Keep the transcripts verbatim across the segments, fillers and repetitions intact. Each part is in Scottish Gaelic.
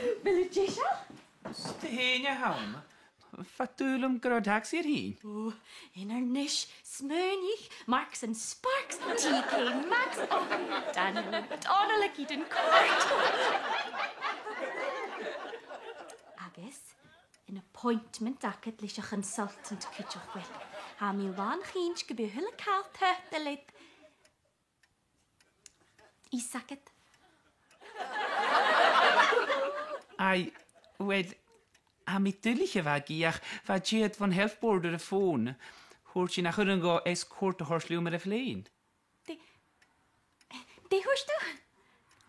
A bheil thu deiseil? 'S tu fhèin a th' ann. Bha dùil agam gun robh an tagsaidh air tighinn. Ò, Inbhir Nis, smaoinich, Marks and Sparks, T K Maxx, ò, Daniel O'Donnell ag ithe an còrd. Agus an appointment agad leis a' chonsultant cuideachd. Uill, tha mi làn-chinnteach gum bi a h-uile càil taghta leat. Fhios agad. Aidh, uill, tha mi duilich, a Mhagaidh, ach bha Jade bhon health board air a' fòn. Thuirt i nach urrainn dhomh escort a thoirt leam air a' phlèan. Dè, dè thuirt thu?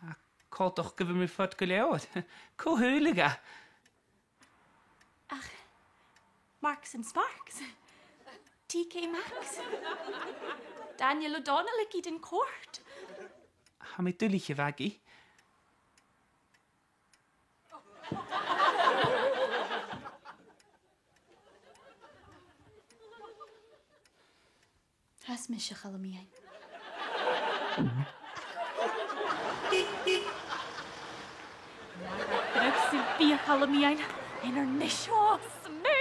Ach, coltach gu bheil mi fad gu leòr. Cò shaoileadh e? Ach, Marks and Sparks, T K Maxx, Daniel O'Donnell ag ithe an còrd. Tha mi duilich, a Mhagaidh. Tha mise, a Chaluim Iain. Nach bi, a Chaluim Iain, Inbhir Nis, ò, smaoinich.